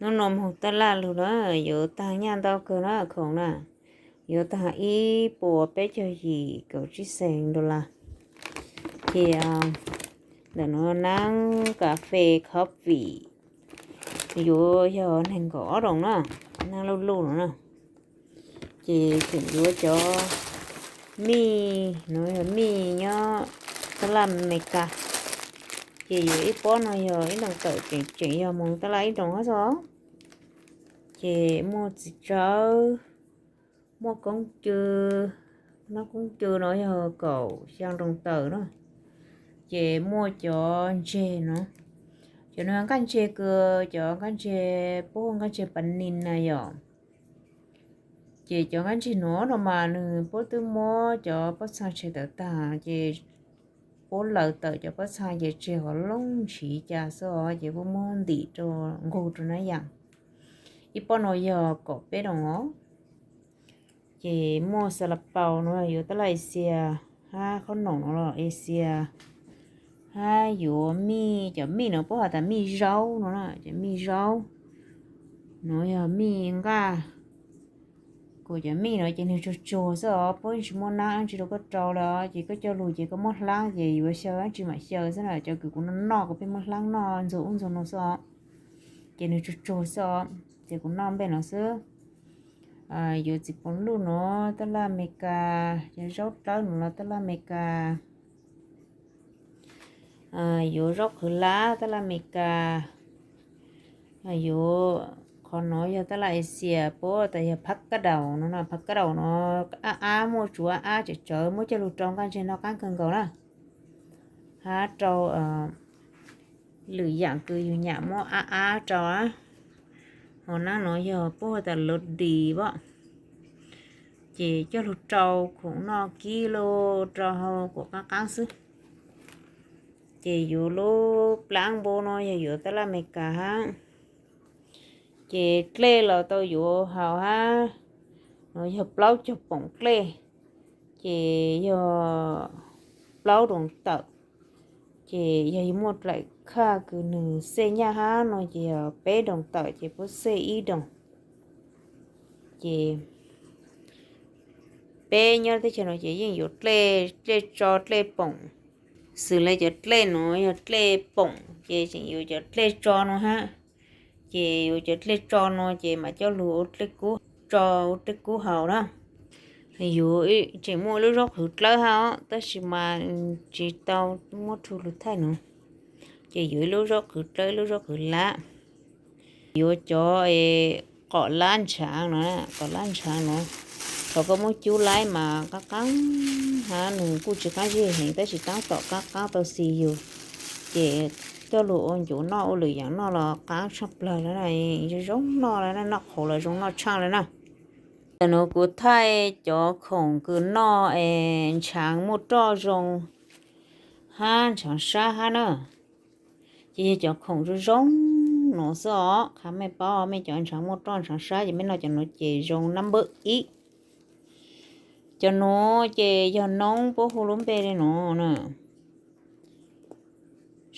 Hnub no moog tab laj lug na, yuav taag nyaj ntau kawg na khoom na, yuav taag ib puas peb caug yim kaum tsib xees dollar. Ces ntawm nuav naab kas fes coffee yuav yog nees nkaum ob doos na, naab luj luj no na. Ces tseem yuav cov mij, nuav yog mij nyob tab laj Amelikas. Ces yuav ib pob no yog ib doos tawm, tseem tseem yog moog tab laj ib doos hab xwb. Ces muaj txiv tsawb, muaj koob cw, nab koob cw no yog kaum xyaa doos tawm na. Ces muaj cov ntseg no, cov no nqaj ntseg kws, cov nqaj ntseg puab hu nqaj ntseg pas nis na yom. Ces cov nqaj ntseg nuav no mas nwg puab twb muab cov pob txha tshem tawm taag, ces puab laws tawm cov pob txha ces tseg qhov loob ntshiv cas xwb os, ces puab muab ntim rau nqug rau na yom. Ib pob no yog kaum peb doos os. Ces muaj xas las paus no yuav tab laj Asia, hab qhob noom no los Asia, hab yuav mij, cov mij no puab has tas mij zaub no na, cov mij zaub, nuav yog mij nqaj. Kuas cov mij no ces nwg tsuag tsuag xwb os, puab tsis muaj nab dab tsi rau koj rau lawm, ces koj coj lug ces koj muab hlaab ces yuav xyaw dab tsi mam xyaw xwb na, cov kws kuv noj noj kuv pheej muab hlaab noj ntxuag ub ntxuag no xwb os. Ces nwg tsuag tsuag xwb os, ces kuv noj npej no xwb. Yuav txiv poos luj nuav tab laj Amelikas, cov zaub dlawb nuav los tab laj Amelikas. Yuav zaub qhwv lab tab laj Amelikas. Yuav qhov nuav yog tab laj Asia, puab tas yog phab kab daus no, phab kab daus no ab ab, muaj tsuv ab ab tsawv tsawv, muab coj lug rau nqaj ntseg noj qaab kawg nkaus na. Hab rau lwm yaam kws yug nyam muab ab ab rau. Hos naab nuav yog puab hu tas lov dis pab, ces coj lug rau khoom noj kib lug rau hauv kuas qaab qaab xwb. Ces yuav lub plaab npub no yog yuav tab laj Amelikas hab. Ces dlej los tau yuav haus hab, nuav yog plaub caug poom dlej, ces yog plaub doos tawm. Ces yog yuav muaj dlaim khaj kws nwg xej nyaj hab no ces yog peb doos tawm ces puab xej ib doos. Ces peb nyob teb chaws no ces yeej yuav dlej tso dlej poom, xws le cov dlej nuav yog dlej poom ces tseem yuav cov dlej tso no hab. Ces yuav cov dlej tso no ces mam coj lug ua dlej kub, tso ua dlej kub haus na. Yuav tseem muaj ib lub zaub qhwv dlawb hab os, tab sis mas tsis tau muab rhu lug thaij nuav. Ces yuav ib lub zaub qhwv dlawb, ib lub zaub qhwv lab. Yuav cov qom lab ntshaav no, qom lab ntshaav no, thaum koj muab cub laib mas qaab qaab hab, nwg kuj tsis qaab zib heev tab sis taab tom qaab qaab tau xis yug. Ces coj lug ua ncuav noj ua lwm yaam noj los qaab tshaaj plawg lawm na, zoo zoo noj lawm na, noj qhauv los zoo noj tshaaj lawm na. Tam nuav kuv thaij cov khoom kws noj es ntshaav muaj roj zoo hab ntshaav sab hab na. Ces yog cov khoom zoo zoo nuav xwb os, qha mej paub, mej cov ntshaav muaj roj ntshaav sab ces mej noj cov nuav ces zoo nab npawb ib. Cov nuav ces yog noob puab hu lub npe le nuav na.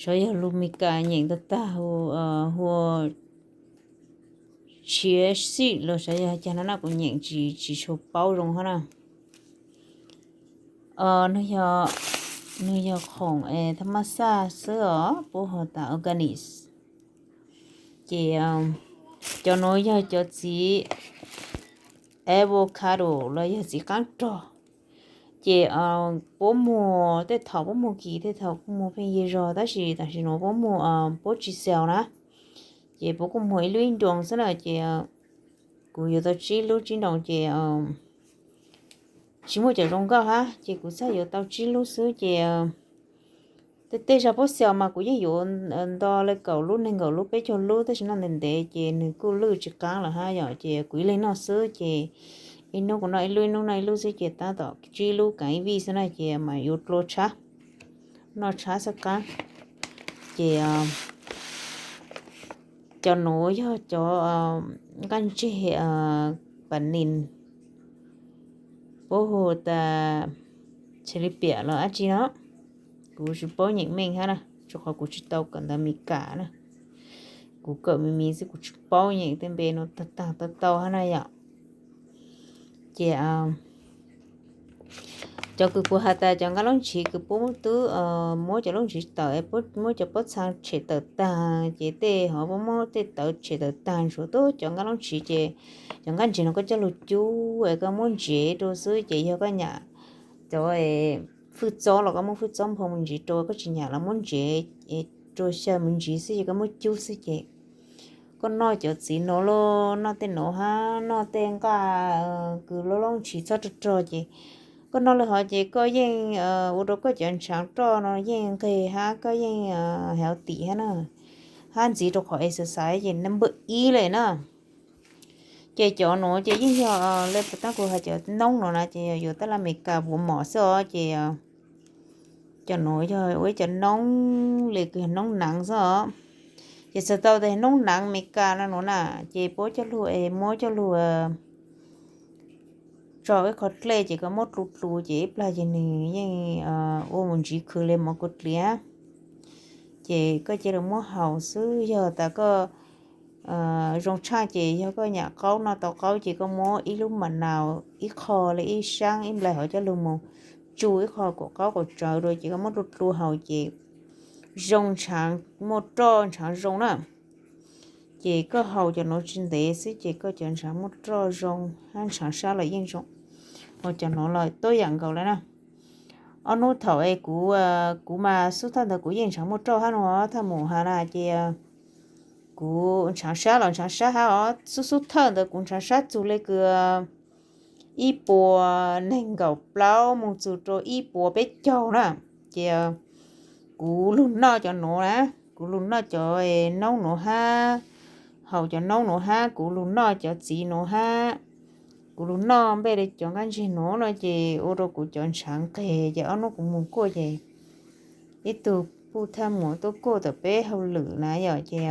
Sav yog lus Meskas nyeem tag tag hu, hu chia seed los sav yog caag no na, kuv nyeem tsis tshua paub zoo hab na. Nwg yog khoom es thab mab xaj xwb os, puab hu tas organic. Ces cov nuav yog cov txiv avocado los yog txiv qaab rog. Ces puab muag tej thaum puab muag kis, tej thaum kuj muag pheej yig zog, tab sis tam sim nuav puab muag, puab tsis xaus na. Ces puab kuj muag ib lub ib nroos xwb na, ces kuv yuav tau tsib lub tsib nroos ces tsis muaj cov zoo nkauj hab, ces kuv txhaj yuav tau tsib lub xwb ces tej tej zag puab xaus mas kuv yeej yuav nto le kaum lub, neeg nkaum lub, peb caug lub, tab sis noj ntev ntev ces nwg kuj lwj tsis qaab lawm hab yom, ces kuv ib leeg noj xwb ces ib hnub kuv noj ib lub, ib hnub noj ib lub xwb ces tab tom tsib lub kaam ib vij xwb na ces mas yuav dlua tshab, noj tshab xwb qaab. Ces cov nuav yog cov nqaj ntseg pas nis, puab hu tas tshis li piam los dab tsi no, kuv tsis paub nyeem meej hab na, rua qhov kuv tsis tau kawm ntawv Meskas na. kuv kawm me me xwb kuv tsis paub nyeem tej npe no tag tag tau tau hab na yom. Ces cov kws kuv has tas cov nkaj laub ntsiv kws puab muab tub, muab cov laub ntsiv tawm, muab cov pob txha tshem tawm tag, ces tej ho puab muab tej tawv tshem tawm tag, tshuav tub cov nkaj laub ntsiv ces cov nkaj ntsiv no koj coj lug cub es koj muab ntsev rau xwb ces yog koj nyam cov fwj txob los koj muab fwj txob nphoo mus ntsev rau, koj tsis nyam los muab ntsev rau xyaw mus ntsev xwb ces koj muab cub xwb ces koj noj cov txiv nuav los noj tej nuav hab noj tej nqaj kws laub laub ntsiv txhob rog rog ces koj noj li hov ces koj yeej ua rau koj cov ntshaav roj no yeej nqeg hab koj yeej healthy hab na, hab ntxiv rau qhov exercise ces npawb ib le na. Ces cov nuav ces yeej yog le puas taab kuv has cov noob no na ces yog yuav taj laj Amelikas puas mom xwb os ces cov nuav yog ua ib cov noob le kws yog noob naav xwb os. Ces txhais tau tas noob naav Amelikas no nuav na, ces puab coj lug es muab coj lug tso ib qho dlej ces koj muab dlu dlu ces ib plag ces nwg yeej ua mus ntsiv khwv le mov kuv dliav. Ces koj cia li muab haus xwb, yog tas koj zoo tshaaj ces yog koj nyam qaub noj tau qaub ces koj muab ib lub ma nau, ib qho le ib saab ib nplais hov coj lug mus tsu ib qho kaum qaub kaum tsawv rau ces koj muab dlu dlu haus ces zoo ntshaav muaj roj ntshaav zoo na. Ces koj haus cov nuav tsis ntev xwb ces koj cov ntshaav muaj roj zoo hab ntshaav sab los yeej zoo. Haus cov nuav los tuab yaam nkaus le na. Ob hnub thaum es kuv, kuv mas xub thawj ntawd kuv yeej ntshaav muaj roj hab no, thaj mus has na ces kuv ntshaav sab los ntshaav sab hab os, xub xub thawj ntawd kuv ntshaav sab txug le kws ib puas neeg nkaum plaub moog txug rau ib puas peb caug na. Ces kuv lug noj cov nuav na, kuv lug noj cov noob nuav hab, haus cov noob nuav hab, kuv lug noj cov txiv nuav hab, kuv lug noj npej le cov nkaj ntsig nuav no ces ua rau kuv cov ntshaav nqeg ces ob hnub kuv moog kuaj ces ib tug puj thaj muam tuaj kuaj tom peb hauj lwm na yom ces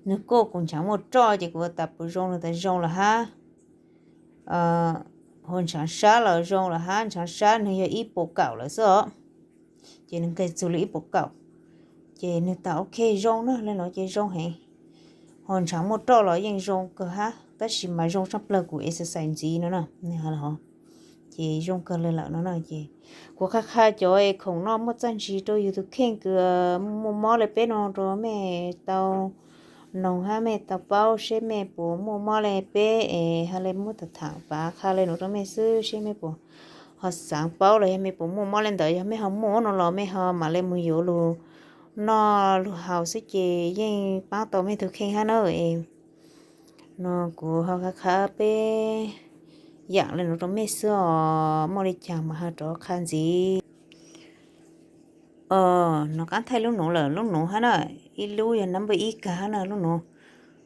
nwg kuaj kuv ntshaav muaj roj ces kuv tas puas zoo, nwg tas zoo lawm hab. Ho ntshaav sab los zoo lawm hab, ntshaav sab nwg yog ib puas kaum lawm xwb os. Ces nwg nqeg txug li ib puas kaum, ces nwg tas ok zoo na, le nuav ces zoo heev. Ho ntshaav muaj roj los yeej zoo kawg hab, tab sis mas zoo tshaj plawg kuv exercise ntxiv no na, nwg has le hov. Ces zoo kawg le lawm no na ces kuv qha qha cov es khoom noj muaj txaj ntsis rau yug tus kheej kws muaj mob le peb no rau mej tau noog hab mej tau paub seb mej puas muaj mob le peb es ha le muab tham tham pav qha le nuav rau mej xwb seb mej puas ho xaav paub los yog mej puas muaj mob le ntawd, yog mej ho muaj no los mej ho mam le mus yuav lug noj lug haus xwb ces yeej paab tau mej tug kheej hab na. No kuv ho qha qha peb yaam le nuav rau mej xwb os, muaj le caag mas ho rov qha ntxiv. Nov qaab thaij lub nuav lawm, lub nuav hab na, ib lub yog nab npawj ib kag hab na, lub nuav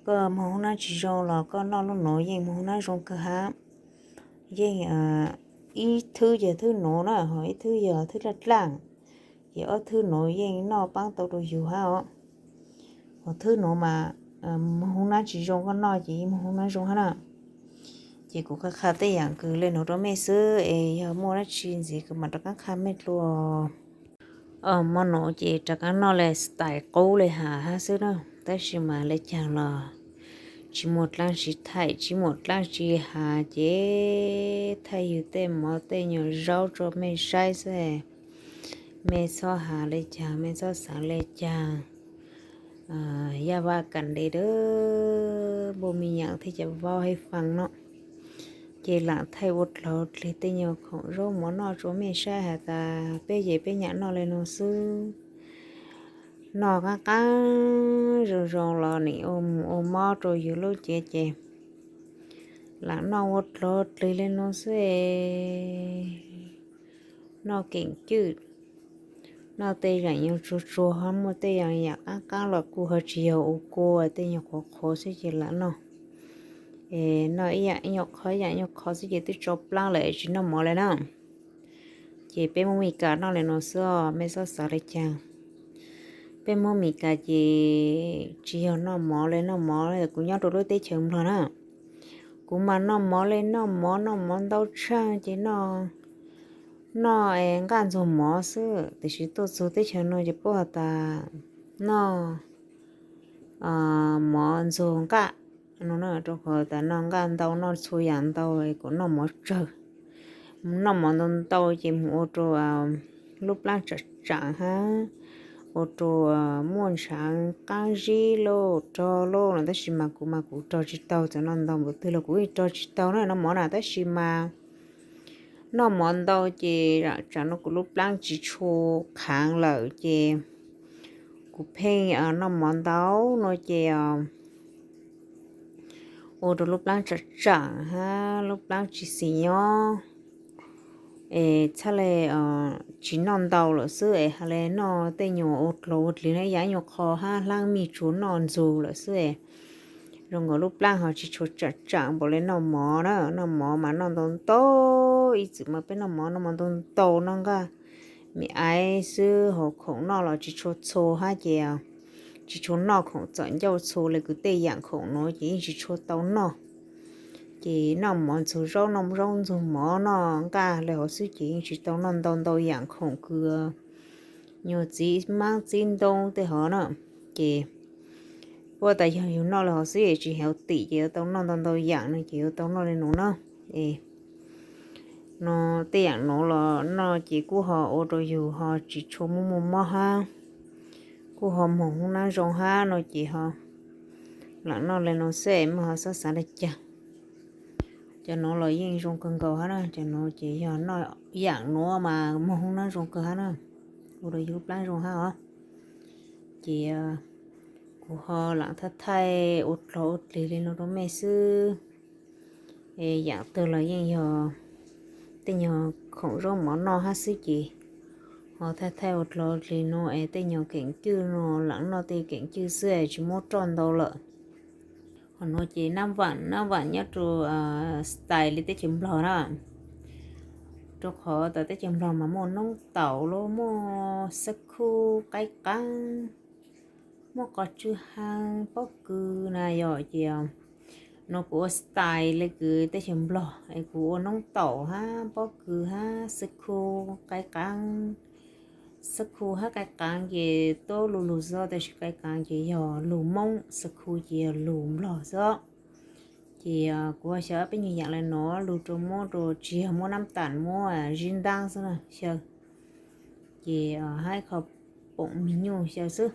koj moog hoob nab tsis zoo los koj noj lub nuav yeej moog hoob nab zoo kawg hab. Yeej ib thwb yog thwb nuav na, ho ib thwb yog thwb dlaaj dlaaj, ces ob thwb nuav yeej noj paab tau rau yug hab os. Ho thwb nuav mas moog hoob nab tsis zoo koj noj ces yeej moog hoob nab zoo hab na. Ces kuv qha qha tej yaam kws le nuav rau mej xwb es yog muaj dab tsi ntxiv kuv mam rov qaab qha mej dlua. Mo nuav ces rov qaab noj le style qub le has hab xwb na, tab sis mas le caag los tsis muaj dlaab tsi thaij tsis muaj dlaab tsi has ces thaij yug tej mov tej nyuag zaub rau mej saib xwb. Mej txhob has le caag, mej txhob xaav le caag. Yaj vaj kam ntev dawb npaum me nyaam thiab cov vauv hab faa no, ces lam thaij ua dlov dlig tej nyuag khoom zaub mov noj rua mej saib has tas peb ces peb nyam noj le nuav xwb. Noj qaab qaab zoo zoo los nim ua mus ua mob rua yug lub cev ces lam noj ua dlov dlig le nuav xwb. Noj keem cwj, noj tej yaam nyuag tsuag tsuag ho muaj tej yaam yaam qaab qaab los kuj ho tsis yog ua kua, tej nyuag qhuav qhuav xwb ces lam noj. Es noj ib yaam nyuag qho ib yaam nyuag qho xwb ces twb tsau plaab lawm tsis noj mov le na. Ces peb Moob Mis Kas noj le nuav xwb os, mej txhob xav le caag. Peb Moob Mis Kas ces tsis yog noj mov le noj mov, kuv nyob rua lub teb chaws Nplog na, kuv mas noj mov le noj mov, noj mov ntau tshaj ces noj, noj nqaj ntxuag mov xwb, tiam sis tuaj txug teb chaws no ces puab has tas noj mov ntxuag nqaj no, rau qhov tas noj nqaj ntau noj txhua yam ntau kom noj mov tsawg. Noj mov ntau ntau ces mus ua rau lub plaab tsam tsam hab ua rau muaj ntshav qaab zib lauj rog lauj no, tab sis mas kuv mas kuv rog tsis tau, txawm noj ntau npaum twg los kuv yeej rog tsis tau na noj mov na, tab sis mas noj mov ntau ces zaam tsam no kuv lub plaab tsis tshua khaav lawm ces kuv pheej noj mov ntau no ces ua rau lub plaab tsam tsam hab lub plaab tsis xis nyob. Es txhaj le tsis noj ntau lawm xwb es has le noj tej nyuas ua dlov ua dlig no ib yaam nyuas qho hab hlaab mij tsuas noj ntxug lawm xwb es zoo nkaus lub plaab ho tsis tshua tsam tsam npaum le noj mov na. Noj mov mas noj ntau ntau, ib txwm mas peb noj mov noj mov ntau ntau noj nqaj me aiv xwb, hos khoom noj los tsis tshua txhua hab ces tsis tshua noj, khoom txom ncauj txhua le kws tej yaam khoom nuav ces yeej tsis tshua tau noj. Ces noj mov ntxuag zaub, noj zaub ntxuag mov, noj nqaj le hov xwb ces yeej tsis tau noj ntau ntau yaam khoom kws nyuag txiv maab txiv ntoo tej hov na. Ces puab tas yog yug noj le hov xwb es tsis healthy ces yuav tau noj ntau ntau yaam no ces yuav tau noj le nuav na. Es no tej yaam nuav los noj ces kuj ho ua rau yug ho tsis tshua muaj muaj mob hab, kuj ho moog hoob nab zoo hab no ces ho laam noj le nuav xwb, mej ho xob xaav le caag. Cov nuav los yeej zoo kawg nkaus hab na, cov nuav ces yog noj yaam nuav mas moog hoob nab zoo kawg hab na, ua rau yug lub plaab zoo hab os. Ces kuv ho laam thaij thaij ua dlov ua dlig le nuav rau mej xwb. Es yaam twg los yeej yog tej nyuag khoom zaub mov noj hab xwb ces ho thaij thaij ua dlov ua dlig nuav es tej nyuag keem cwj no laam noj tej keem cwj xwb es tsis muab roj ntau lawm. Qhov nuav ces naab vaam, naab vaam nyob rau style li teb chaws Nplog na, rau qhov tas teb chaws Nplog mas muaj noob taum lauj, muaj xab khuj qaib qaab, muaj qos tsw hab pob kws na yog ces nuav kuv ua style le kws teb chaws Nplog es kuv ua noob taum hab pob kws hab xab khuj qaib qaab. Xab khuj hab qaib qaab ces tuab lug lug xwb tab sis qaib qaab ces yog lug Moob, xab khuj ces yog lug Nplog xwb. Ces kuv xyaw peb nyuag yaam le nuav lug rau muab rau tsis yog muab nab tas muab zib ntaab xwb na xyaw. Ces hab qho poom mis nyuj xyaw xwb.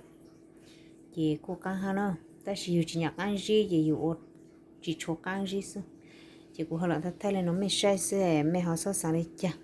Ces kuj qaab hab na, tab sis yug tsis nyam qaab zib ces yug ua tsis tshua qaab zib xwb. Ces kuv ho laam thaij thaij le nuav mej saib xwb, mej ho xob xaav le caag.